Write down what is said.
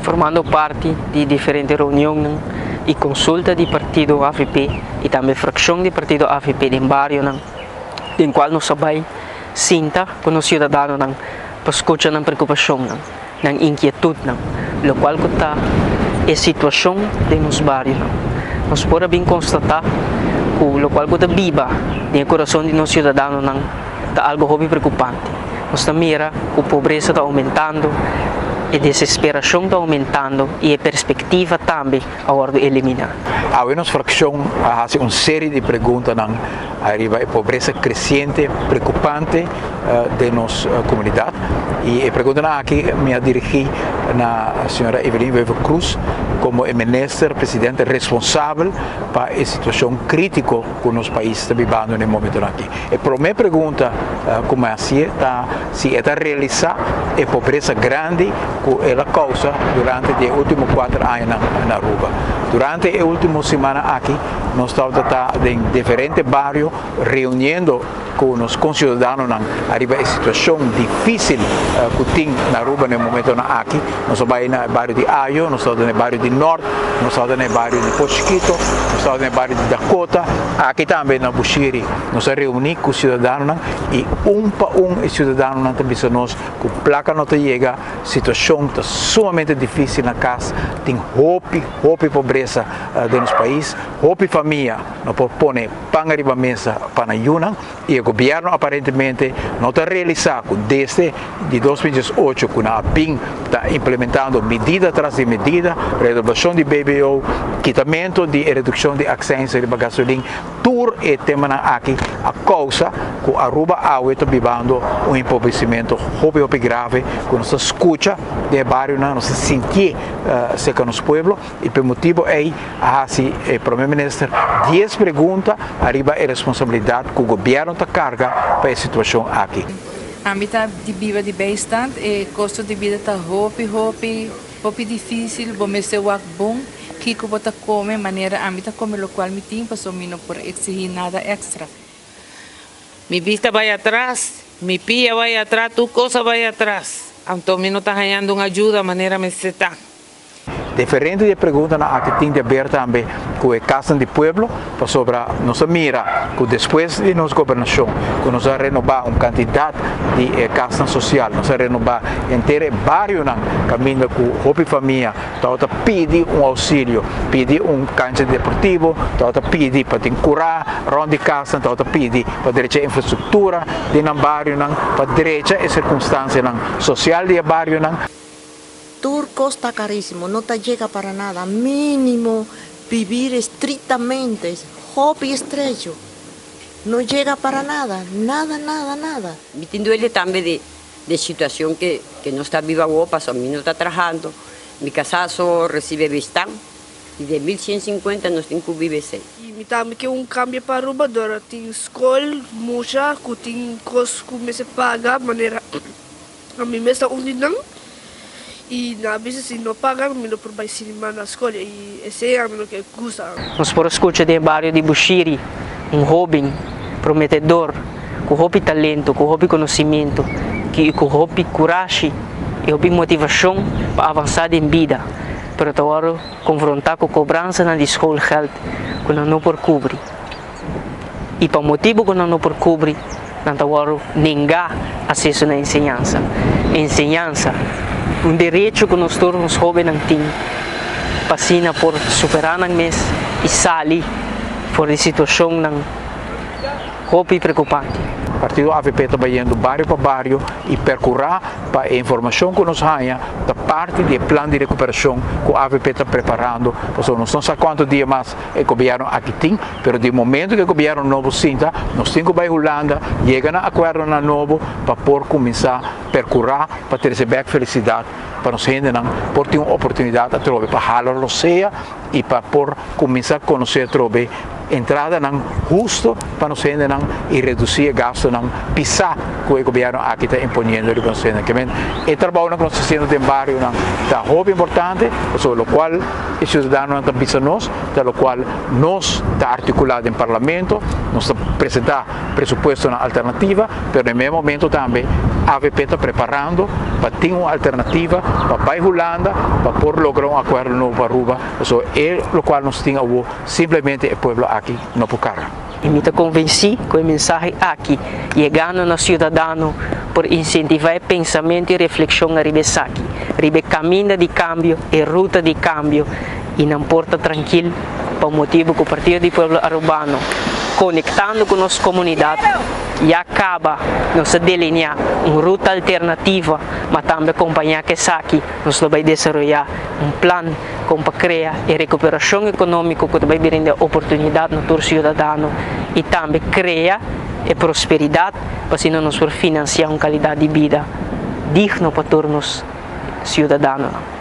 Formando parti di diferente reunionnan y consulta di partido avp y tambe fraccion di partido avp den barionan den cual nos a bay sinta cu nos ciudadanonan pa scucha nan preocupacionnan, nan inquietudnan, locual cu ta e situacion den nos barionan. Nos por a bin constata cu locual cu ta biba den e corazon di nos ciudadanonan ta algo hopi preocupante. Nos ta mira cu pobresa ta aumentando, e desesperacion ta aumentando y e perspectiva tambe a wordo elimina. Awe nos fraccion a haci un serie di preguntanan ariba e pobresa creciente preocupante den nos comunidad y e preguntanan aki mi a dirigi na señora Evelyn Wever Croes como e minister presidente responsabel pa e situacion critico cu nos pais ta bibando na e momentonan aki. E prome pregunta cu mi a hacié ta si e ta realisa e pobresa grandi cu el a causa durante di e ultimo cuater añanan na Aruba. Durante e ultimo simannan aki nos tabata ta den diferente bario reuniendo cu nos conciudadanonan ariba e situacion dificil cu tin na Aruba na e momentonan aki. Nos a bay na e bario di Ayo, nos tabata na e bario di Nort, nos tabata na e bario di Pos Chikito, nos tabata na e bario di Dakota, aki tambe na Bushiri. Nos a reuni cu ciudadanonan y un pa un e ciudadanonan ta bisa nos cu placa no ta yega, situacion ta sumamente dificil na cas, tin hopi, hopi pobresa den nos pais, hopi famia no por pone pan ariba mesa pa nan yunan y e gobierno aparentemente no ta realisa cu desde di 2018 cu nan a bin ta implementando medida tras di medida, redoblacion di BBO, kitamento di e reduccion di accijns riba gasolin, tur e temanan aki a causa cu Aruba awe ta bibando un empobrecimento hopi hopi grave cu nos ta scucha den e barionan, nos ta sintié cerca nos pueblo y p'e motibo ey a haci e Prome Minister dies pregunta ariba e responsabilidad cu gobierno ta carga pa e situacion aki. Ami ta di biba di bijstand, e costo di bida ta hopi hopi hopi dificil, bo mester wak bon kico bo ta come, manera ami ta come locual mi tin pasobra mi no por exigi nada extra. Mi bista bai atras, mi pia bai atras, tur cos a bai atras, anto mi no ta hañando un ayuda manera mester ta. Diferente di e preguntanan aki tin di haber tambe ku e kasnan di pueblo, pasobra nos a mira ku despues di nos gobernashon ku nos a renobá un kantidat di e kasnan sosial, nos a renobá henter e barionan kaminda ku hopi famia tabata pidi un ousilio, pidi un kancha deportivo, tabata pidi pa tin kurá rònt di kasnan, tabata pidi pa drecha e infrastruktura di nan barionan, pa drecha e sirkunstansianan sosial di e barionan. Tur cos ta carísimo, no ta yega para nada, mínimo vivir estrictamente, hopi estrecho, no yega para nada, nada, nada, nada. Mi tin duele tambe di e situacion ke ke nos ta biba awor pasobra mi no ta trahando, mi casá so recibe bestan y de 1150 nos tin cu biba esey. Y mi tambe ke un cambio pa Aruba dor tin scol mucha cu tin cos cu mester paga manera Ami mes ta un di nan y nan a bisa si no paga mi no por bay cinema na scol y esey ami no ke gusta. Nos por a scucha den e bario di Bushiri un hoben prometedor cu hopi talento, cu hopi conocimiento y cu hopi curashi y hopi motivacion pa avansa den bida, pero ta worde confronta cu cobransanan di schoolgeld cu nan no por cubri. Y pa motibo cu nan no por cubri, nan ta wòrdu nengá aseso na enseñansa. Enseñansa, un derecho ku nos tur nos hóbennan tin pa asina por superá nan mes i sali for di situashonnan hopi preokupante. Partido avp ta bayendo bario pa bario i perkurá pa e informashon ku nos haña ta parti di e plan di rekuperashon ku avp ta preparando, pasobra nos no sa kuantu dia mas e gobièrnu aki tin. Pero di momento ku e gobièrnu nobo sinta, nos tin ku bai Hulanda, yega na akuerdonan nobo pa por kuminsá perkurá pa trese bèk felisidat pa nos hendenan por tin un oportunidat atrobe pa hala rosea i pa por kuminsá konosé atrobe entradanan husto pa nos hendenan i redusí e gastunan pisá ku e gobièrnu aki ta imponiendo riba nos hendenan. Ke men e trabounan ku nos ta hasiendo den barionan ta hopi importante pasobra lokual e siudadanonan ta bisa nos ta lokual nos ta artikulá den parlamento, nos ta presentá presupuestonan alternativa, pero na e mes momento tambe AVP ta preparando pa tin un alternativa pa bay Hulanda pa por logra un acuerdo nobo pa Aruba, so e locual nos tin awo simplemente e pueblo aki no por carga. Y mi ta convenci cu e mensahe aki, yegando na ciudadano, por incentiva e pensamento y reflexion ariba esaki, riba e caminda di cambio, e ruta di cambio, y nan por ta trankil pa motibo cu Partido di Pueblo Arubano, conectando cu nos comunidad, ya caba nos a delinea un ruta alternativa, ma tambe acompaña cu esaki nos lo bay desaroya un plan con pa crea e recuperacion economico cu ta bay brinda oportunidad na tur ciudadano y tambe crea e prosperidad pa asina nos por financia un calidad di bida digno pa tur nos ciudadanonan.